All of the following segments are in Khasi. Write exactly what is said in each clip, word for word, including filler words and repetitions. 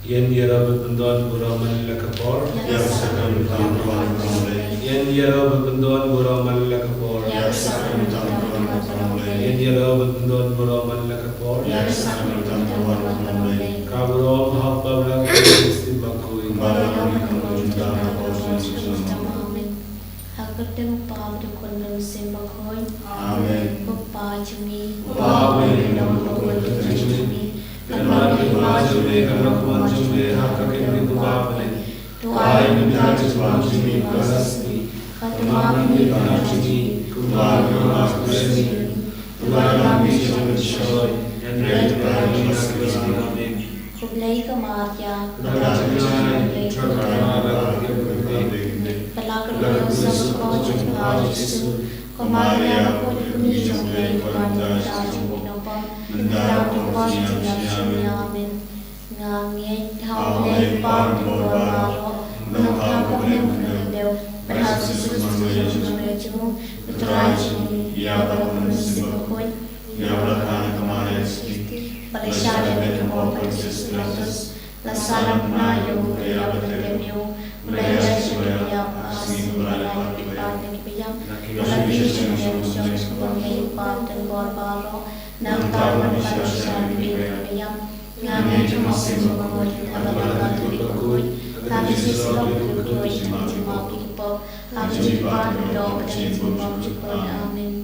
Ïa ngi ïarap ban pyndon burom man la ka por. Ïa ka sakram tam ka wan ka wan. Ïa ngi ïarap ban pyndon burom man la ka por. Ïa ka sakram tam ka wan ka wan. Ïa ngi ïarap ban pyndon burom man la ka por. Ïa ka sakram tam ka wan ka wan. Ka burom ha Kpa bad ha ka Khun bad ha ka Mynsiem Bakhuid. Ba la ka wan ka wan. Amen. Ha ka kyrteng u Kpa bad u Khun bad u Mynsiem Bakhuid. Amen. Ko Kpa jong ngi. Ko Kpa uba ha ka ïingmane, ka don ka mon jong me, ka don ka mon jong me ha ka kyrteng u Kpa ba ha bneng. To ai mynta ka jingpang jong ngi kaba ha ka sngi. Bad to map ïa ngi ki kyrdan jong ngi, kumba ngi map ïa ki kyrdan jong ngi. To lait ïa ngi sha ka jingshoi, hynrei to pynlait ïa ngi na ka sngi. Amen. Khublei ko Maria, ka don ka jingpang jong me, ka don ka mon jong me. Ka la kyrkhu ïa u Kpa jong ngi u Jisu. Ko Maria, ka kyrkhu jong me, ka don ka mon jong me. Mynta ka por jong ngi. Amen. Nga ngeit ha U Blei Kpa Tymmen Bor Baroh, Nongthaw Kynrad Barim, bad ha U Jisu Khrist u Nongpynim jong U Trai jong ngi, ïa ba la kmen shisha. Ïa ba la kha na ka Maria Theisotti, ba la shah lem ha ka bor Pontius Pilatus, la sahnarphna ïa u, ïa ba la tep ïa u, u la ïaid sha ka ïing ka sem, u la leit pat na ki baïap, u la kiew sha ka jong U Kpa Tymmen Bor Baroh, Nongthaw ban pynshai ïa ki baïap. Nga ngeit ha U Mynsiem Bakhuid, ha ka Balang Katolik bakhuid, ha ka Jingsuk bakhuid, ha ka jingmap jong ki pop, ha ka jingpyndonkam jingmut jong ki pop. Amen.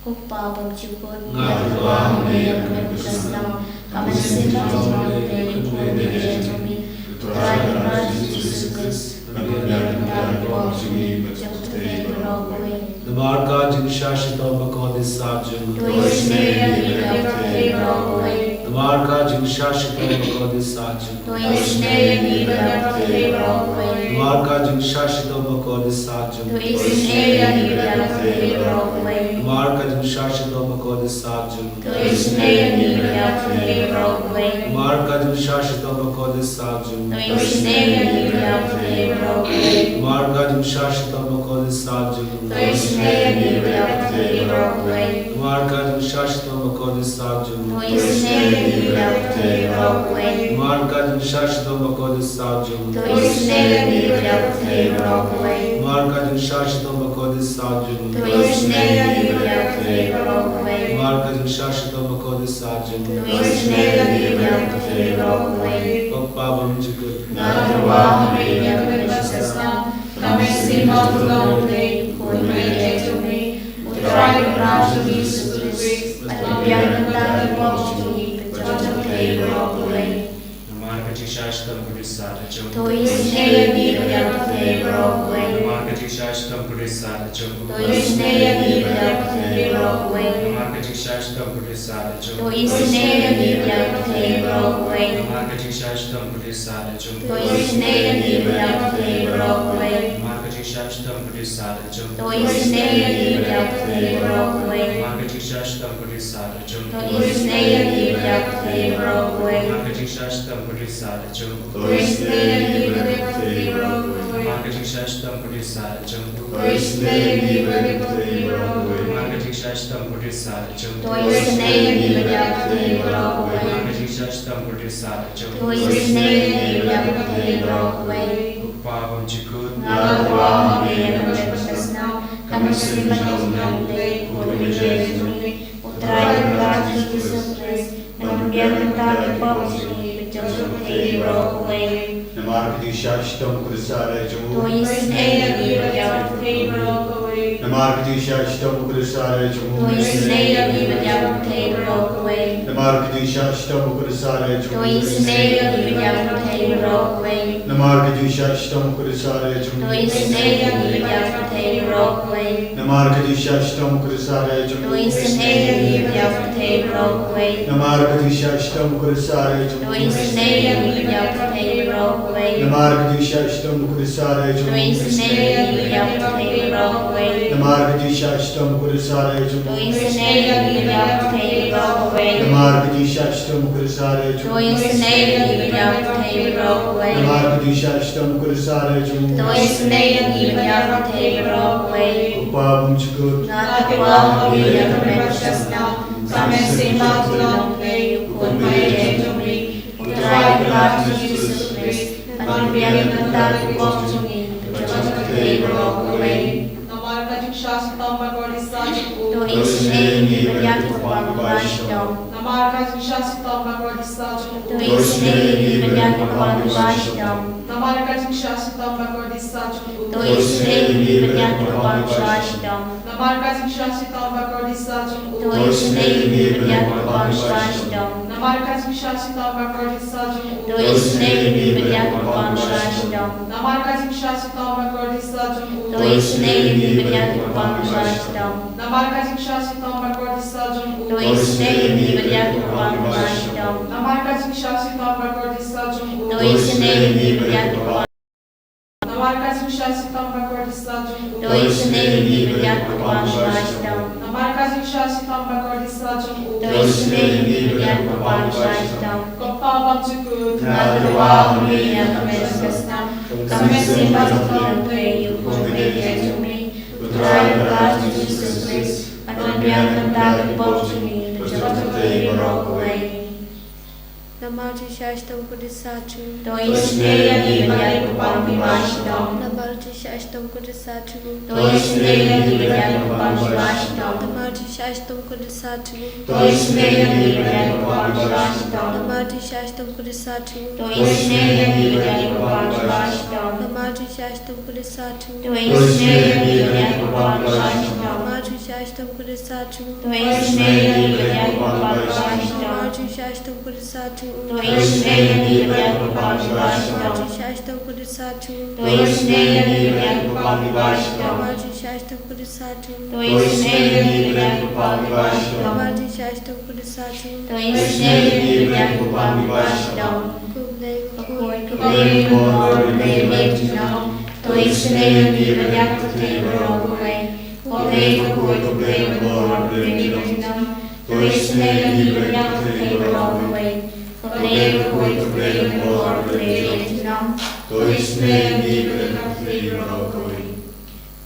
Ko Kpa bymjukut, nga tyrwa ha me ïa ka met ka shnong, ka mynsiem bad ka jingmut jong U Blei, U Trai Kynrad Jisu Khrist, ban pynbiang ïa ka pop jong ngi bad jong pyrthei baroh kawei. Namar ka jingshah shitom bakordit satia jong U. To isynei ïa ngi ïa ka pyrthei baroh kawei. Namar ka jingshah shitom bakordit satia jong U. To isynei ïa ngi ïa ka pyrthei baroh kawei. Namar ka jingshah shitom bakordit satia jong U. To isynei ïa ngi ïa ka pyrthei baroh kawei. Namar ka jingshah shitom bakordit satia jong U. To isynei ïa ngi ïa ka pyrthei baroh kawei. Namar ka jingshah shitom bakordit satia jong U. To isynei ïa ngi ïa ka pyrthei baroh kawei. Namar ka jingshah shitom bakordit satia jong U. To isynei ïa ngi ïa ka pyrthei baroh kawei. Namar ka jingshah shitom bakordit satia jong U. To isynei ïa ngi ïa ka pyrthei baroh kawei. Namar ka jingshah shitom bakordit satia jong U. To isynei ïa ngi ïa ka pyrthei baroh kawei. Namar ka jingshah shitom bakordit satia jong U. To isynei ïa ngi ïa ka pyrthei baroh kawei. Namar ka jingshah shitom bakordit satia jong U. To isynei ïa ngi ïa ka pyrthei baroh kawei. Ko Kpa bymjukut, nga tyrwa ha me ïa ka met ka shnong, ka mynsiem bad u long U Blei, U Khun bad U Mynsiem Bakhuid, U Trai Kynrad jong ngi U Jisu Khrist, ban pynbiang ïa ka pop jong ngi bad jong pyrthei baroh kawei. Namar ka jingshah shitom bakordit satia jong U. To isynei ïa ngi ïa ka pyrthei baroh kawei. Namar ka jingshah shitom bakordit satia jong U. To isynei ïa ngi ïa ka pyrthei baroh kawei. Namar ka jingshah shitom bakordit satia jong U. To isynei ïa ngi ïa ka pyrthei baroh kawei. Namar ka jingshah shitom bakordit satia jong U. To isynei ïa ngi ïa ka pyrthei baroh kawei. Namar ka jingshah shitom bakordit satia jong U. To isynei ïa ngi ïa ka pyrthei baroh kawei. Namar ka jingshah shitom bakordit satia jong U. To isynei ïa ngi ïa ka pyrthei baroh kawei. Namar ka jingshah shitom bakordit satia jong U. To isynei ïa ngi ïa ka pyrthei baroh kawei. Namar ka jingshah shitom bakordit satia jong U. To isynei ïa ngi ïa ka pyrthei baroh kawei. Namar ka jingshah shitom bakordit satia jong U. To isynei ïa ngi ïa ka pyrthei baroh kawei. Namar ka jingshah shitom bakordit satia jong U. To isynei ïa ngi ïa ka pyrthei baroh kawei. Ko Kpa bymjukut, nga tyrwa ha me ïa ka met ka shnong, ka mynsiem bad ka jingmut jong U Blei, U Khun bad U Mynsiem Bakhuid, U Trai Kynrad Jisu Khrist, ban pynbiang ïa ka pop jong ngi bad jong pyrthei baroh kawei. Namar ka jingshah shitom bakordit satia jong U. To isynei ïa ngi bad ïa ka pyrthei baroh kawei. Namar ka jingshah shitom bakordit satia jong U. To isynei ïa ngi bad ïa ka pyrthei baroh kawei. Namar ka jingshah shitom bakordit satia jong U. To isynei ïa ngi bad ïa ka pyrthei baroh kawei. Namar ka jingshah shitom bakordit satia jong U. To isynei ïa ngi bad ïa ka pyrthei baroh kawei. Namar ka jingshah shitom bakordit satia jong U. To isynei ïa ngi bad ïa ka pyrthei baroh kawei. Namar ka jingshah shitom bakordit satia jong U. To isynei ïa ngi bad ïa ka pyrthei baroh kawei. Namar ka jingshah shitom bakordit satia jong U. To isynei ïa ngi bad ïa ka pyrthei baroh kawei. Namar ka jingshah shitom bakordit satia jong U. To isynei ïa ngi bad ïa ka pyrthei baroh kawei. Namar ka jingshah shitom bakordit satia jong U. To isynei ïa ngi bad ïa ka pyrthei baroh kawei. Namar ka jingshah shitom bakordit satia jong U. To isynei ïa ngi bad ïa ka pyrthei baroh kawei. Ko Kpa bymjukut, nga tyrwa ha me ïa ka met ka shnong, ka mynsiem bad u long U Blei, U Khun bad U Mynsiem Bakhuid, U Trai Kynrad Jisu Namar ka jingshisha shitom bakordit sah jong u. To isynei ïa ngi bad ïa ki kpa ngi ba shitom. Namar ka jingshisha shitom bakordit sah jong u. To isynei ïa ngi bad ïa ki kpa ngi ba shitom. Namar ka jingshisha shitom bakordit sah jong u. To isynei ïa ngi bad ïa ki kpa ngi ba shitom. Namar ka jingshisha shitom bakordit sah jong u. To isynei ïa ngi bad ïa ki kpa ngi ba shitom. Namar ka jingshisha shitom bakordit sah jong u. To isynei ïa ngi bad ïa ki kpa ngi ba shitom. Namar ka jingshisha shitom bakordit sah jong u. To isynei ïa ngi bad ïa ki kpa ngi ba shitom. Namar ka jingshisha shitom bakordit sah jong u. To isynei ïa ngi bad ïa ki kpa ngi ba shitom. Namar ka jingshisha shitom bakordit sah jong u. To isynei ïa ngi bad ïa ki kpa Namar ka jingshisha shitom bakordit sah jong u. To isynei ïa ngi bad ïa ki kpa ngi ba shitom. Namar ka jingshisha shitom bakordit sah jong u. To isynei ïa ngi bad ïa ki kpa ngi ba shitom. Ko Pa bymjukut. Nga kyrpad ha me ïa ka mynsiem ka snam. Ka mynsiem ba jong U Trai, U Khun bad U Mynsiem Bakhuid. U Trai U Blei jong ngi U Jisu Khrist un pynbiang na ka bynta ki pop jong ngi bad jong ka pyrthei baroh kawei. Namar jingshisha shitom kordit sah jong u. To isynei ïa ngi bad ïa ki kpa ngi ba shitom. Namar jingshisha shitom kordit sah jong u. To isynei ïa ngi bad ïa ki kpa ngi ba shitom. Namar jingshisha shitom kordit sah jong u. To isynei ïa ngi bad ïa ki kpa ngi ba shitom. Namar jingshisha shitom kordit sah jong u. To isynei ïa ngi bad ïa ki kpa ngi ba shitom. Namar jingshisha shitom kordit sah jong u. To isynei ïa ngi bad ïa ki kpa ngi ba shitom. Namar jingshisha shitom kordit sah jong u. To isynei ïa ngi bad ïa ki kpa ngi ba shitom. Namar jingshisha shitom kordit sah jong u. To isynei ïa ngi bad ïa ki kpa ngi ba shitom. Namar jingshisha shitom kordit sah jong u. To isynei ïa ngi bad ïa ki kpa ngi ba shitom. Namar jingshisha shitom kordit sah jong u. To isynei ïa ngi bad ïa ki kpa ngi ba shitom. Namar jingshisha shitom kordit sah jong u. To isynei ïa ngi bad ïa ki kpa ngi ba shitom. Ko Blei, ko Blei, ko Blei, ko Blei, ko Blei, ko Blei. To isynei ïa ngi bad ïa ka pyrthei baroh kawei. Ko Blei, ko Blei, ko Blei, ko Blei, ko Blei. To isynei ïa ngi bad ïa ka pyrthei baroh kawei. Ko Blei, ko Blei, ko Blei, ko Blei. To isynei ïa ngi bad ïa ka pyrthei baroh kawei.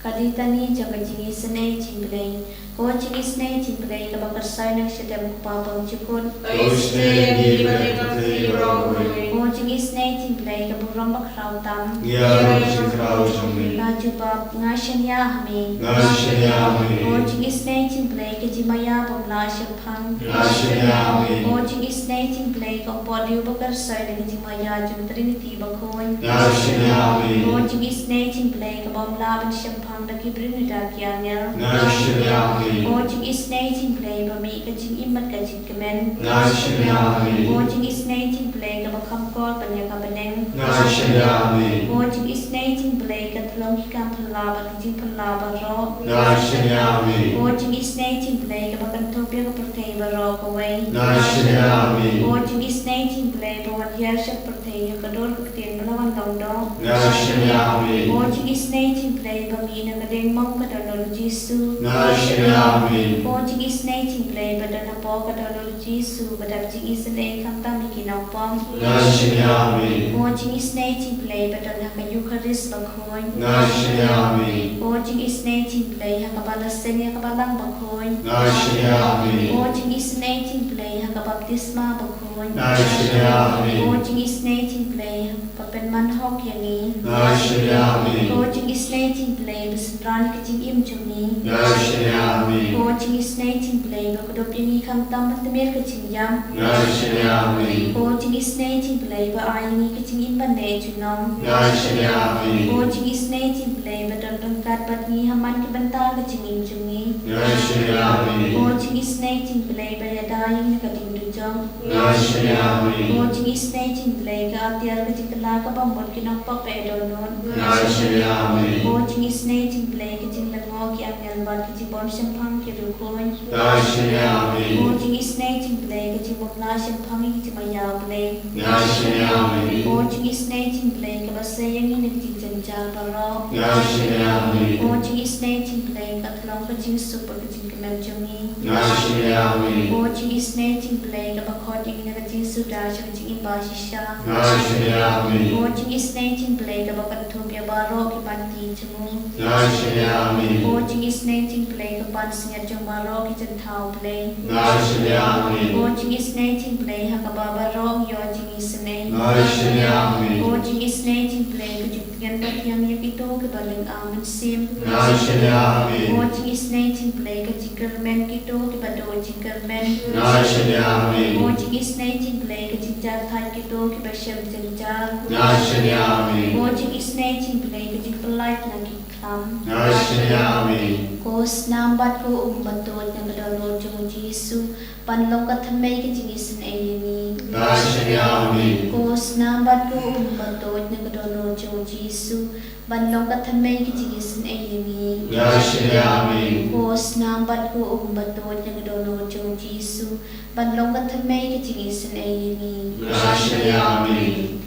Ka Litani jong ka jingisynei jingblei. Ko jingisynei jingblei kaba kyrsoi na ka shadem u Kpa bymjukut. To isynei ïa ngi bad ïa ka pyrthei baroh kawei. Ko jingisynei jingblei ka burom bakhraw tam. Ïa ka jingkhraw jong me. Ka jubab, nga shaniah ha me. Nga shaniah ha me. Ko jingisynei jingblei ka jingmaïa bymlah shemphang. Nga shaniah ha me. Ko jingisynei jingblei ka Umpohliew ba kyrsoi na ka jingmaïa jong Trinity bakhuid. Nga shaniah ha me. Ko jingisynei jingblei ka bym lah ban shemphang da ki briew ne da ki angel. Nga shaniah ha me. Ko jingisynei jingblei ba mih ka jingim bad ka jingkmen. Nga shaniah ha me. Ko jingisynei jingblei kaba kham kor ban ïa ka bneng. Nga shaniah ha me. Ko jingisynei jingblei ka tyllong ki kam phylla bad ki jingphylla baroh. Nga shaniah ha me. Ko jingisynei jingblei kaba kynthup ïa ka pyrthei baroh kawei. Nga shaniah ha me. Ko jingisynei jingblei ba wan hiar sha ka pyrthei ha ka dur ka ktien ba la wan long doh. Nga shaniah ha me. Ko jingisynei jingblei ba mih na ka diengmong ka dohnud u Jisu. Nga shaniah ha me. Ko jingisynei jingblei ba don hapoh ka dohnud u Jisu ba dap jingisynei khamtam ïa ki nongpop. Nga shaniah ha me. Ko jingisynei jingblei ba don ha ka Eukharist bakhuid. Nga shaniah ha me. Ko jingisynei jingblei ha kaba la seng ïa ka Balang bakhuid. Nga shaniah ha me. Ko jingisynei jingblei ha ka baptisma bakhuid. Nga shaniah ha me. Ko jingisynei jingblei ba pynman hok ïa ngi. Nga shaniah ha me. Ko jingisynei jingblei ba synran ïa ka jingim jong ngi. Nga shaniah ha me. Ko jingisynei jingblei ba kdup ïa ngi khamtam ban tmier ka jingïap. Nga shaniah ha me. Ko jingisynei jingblei ba ai ïa ngi ka jingim ban leh junom. Nga shaniah ha me. Ko jingisynei jingblei ba don ryngkat bad ngi ha man ki bynta ka jingim jong ngi. Nga shaniah ha me. Ko jingisynei jingblei ba ïada ïa ngi na ka jingdujok. Nga shaniah ha me. Ko jingisynei jingblei ka atiar ka jingkylla kaba mut ki nongpop ba ïa dohnud. Nga shaniah ha me. Ko jingisynei jingblei ka jinglyngngoh ki angel bad ka jingbym shemphang ki riewkhuid. Nga shaniah ha me. Ko jingisynei jingblei ka jingbymlah shemphang ïa ka jingmaïa U Blei. Nga shaniah ha me. Ko jingisynei jingblei kaba sei ïa ngi na ka jingjynjar baroh. Nga shaniah ha me. Ko jingisynei jingblei ka tyllong ka jingsuk bad ka jingkmen jong ngi. Nga shaniah ha me. Ko jingisynei jingblei kaba khot ïa ngi na ka jingsuda sha ka jingim ba shisha. Nga shaniah ha me. Ko jingisynei jingblei kaba kynthup ïa baroh ki panti jong u. Nga shaniah ha me. Ko O jingisynei jong U Blei, ka pansngiat jong baroh ki jingthaw U Blei. Nga shaniah, amen. O jingisynei jong U Blei, ha kaba baroh ngi ïoh jingisynei. Nga shaniah, amen. O jingisynei jong U Blei, ka jingpynïap ïa kito kiba lyngba mynsiem. Nga shaniah, amen. O jingisynei jong U Blei, ka jingkyrmen kito kiba duh jingkyrmen. Nga shaniah, amen. O jingisynei jong U Blei, ka jingjynjar kito kiba shem jynjar. Nga shaniah, amen. O jingisynei jong U Blei, ka jingpyllait na ki Nga shaniah, amen. Ko snam bad ko um ba tuid na ka dohnud jong U Jisu, ban long ka thymmei ka jingisynei ïa ngi. Nga shaniah, amen. Ko snam bad ko um ba tuid na ka dohnud jong U Jisu, ban long ka thymmei ka jingisynei ïa ngi. Nga shaniah, amen. Ko snam bad ko um ba tuid na ka dohnud jong U Jisu, ban long ka thymmei ka jingisynei ïa ngi. Nga shaniah, amen.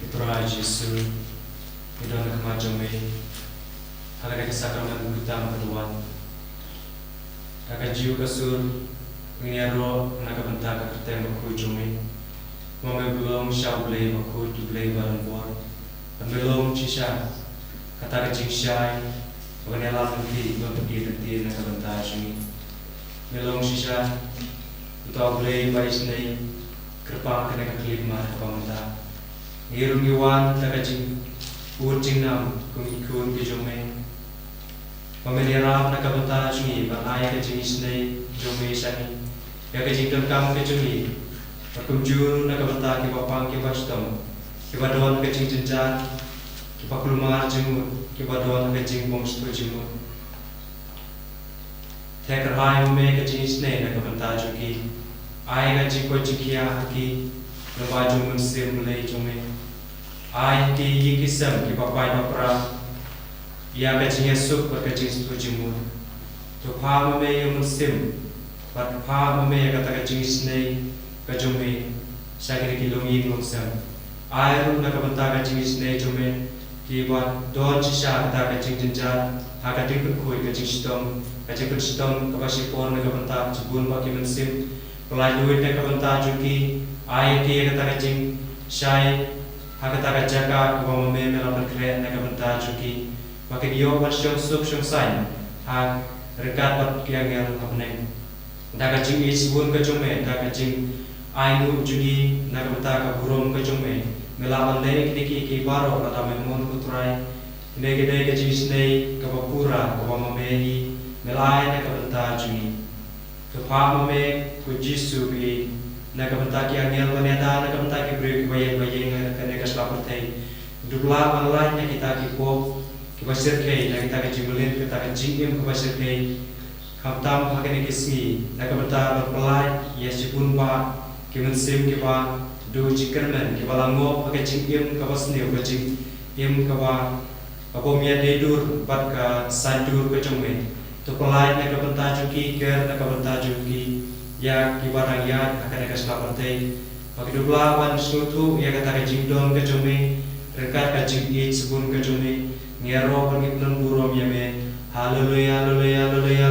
U Trai Jisu, ngi don ha khmat jong me ha kane ka sakramen kyrteng ka duwan. Ha ka jingkyrkhu, ngin ïaroh na ka bynta ka kyrteng bakhuid jong me. Ma me long shisha U Blei bakhuid, U Blei ba donbor. Bad me long shisha kata ka jingshai ba kan ïalam lynti, ba kan pynïaid lynti na ka bynta jong ngi. Me long shisha uta U Blei ba isynei, kyrpang kane ka khyllipmat kaba mynta. Ngi ruh ngi wan da ka jingud jingnam kum ki khun ki jong me. Ba men ïarap na ka bynta jong ngi, ban ai ka jingisynei jong me sha ngi, ïa ka jingdonkam ka jong ngi, bad kumjuh na ka bynta kiba pang kiba shitom, kiba don ka jingjynjar, kiba kulmar jingmut, kiba don ka jingbymsngewthuh jingmut. Theh kyrhai ma me ka jingisynei na ka bynta jong ki. Ai ka jingkoit jingkhiah ha ki lyngba jong U Mynsiem Blei jong me. Ai ha ki ïing ki sem kiba paid ba pra ïa ka jingïasuk bad ka jingsngewthuh jingmut. To phah ma me ïa U Mynsiem, bad phah ma me ïa kata ka jingisynei ka jong me sha kine ki longïing longsem. Ai ruh na ka bynta ka jingisynei jong me kiba don shisha kata ka jingjynjar ha ka jingpynkhuid ka jingshitom, ka jingpynshitom kaba shipor na ka bynta shibun bah ki mynsiem. Pynlait luid na ka bynta jong ki, ai ïa ki ïa kata ka jingshai ha kata ka jaka kaba ma me me la pynkhreh na ka bynta jong ki, ba kin ïoh ban shong suk shong saiñ ha ryngkat bad ki angel ha bneng. Da ka jingïeit shibun ka jong me, da ka jingainguh jong ngi na ka bynta ka burom ka jong me, me lah ban leh kine kiei kiei baroh lada me mon, ko Trai. Kine ki dei ka jingisynei kaba pura kaba ma me hi me la ai na ka bynta jong ngi. To phah ma me, ko Jisu, ba ïeit na ka bynta ki angel, ban ïada na ka bynta ki briew kiba ïeng ba ïeng ha kane ka sla pyrthei. Dup lah ban lait na kita ki pop kiba shyrkhei na kita ki jingmlien, kita ki jingim kiba shyrkhei. Khamtam ha kane ka sngi, na ka bynta ban pynlait ïa shibun bah ki mynsiem kiba duh jingkyrmen, kiba la ngop ha ka jingim kaba sniew, ka jingim kaba, kaba bym ïadei dur bad ka saiñdur ka jong me. To pynlait na ka bynta jong ki, ker na ka bynta jong ki ïa kiba dang ïaid ha kane ka sla pyrthei. Ba ki dup lah ban sngewthuh ïa kata ka jingdon ka jong me ryngkat ka jingïeit shibun ka jong me. Ngi ïaroh bad ngi pynlong burom ïa me. Haleluya, haleluya, haleluya.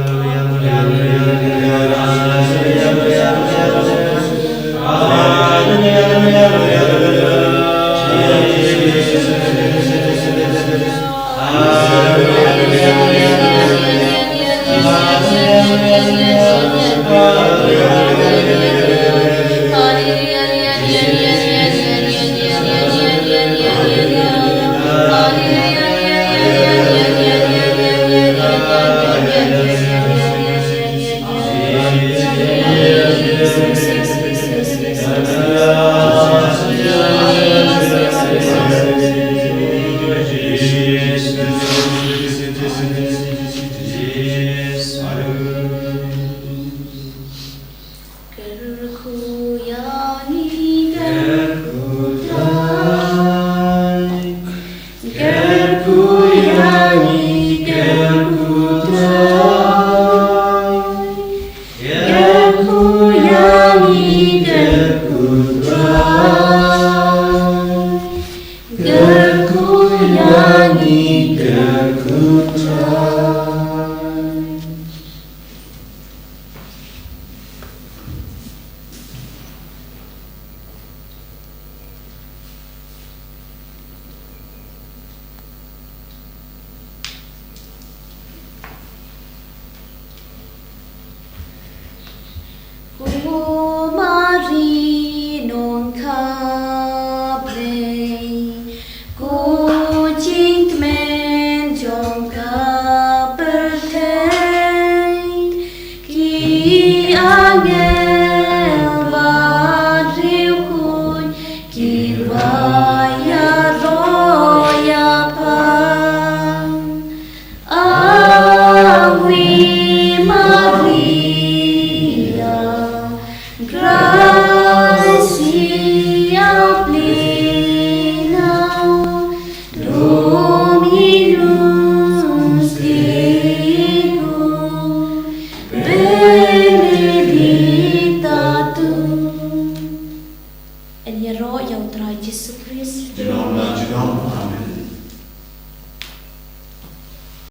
U Trai Jisu Khrist. Junom la junom. Amen.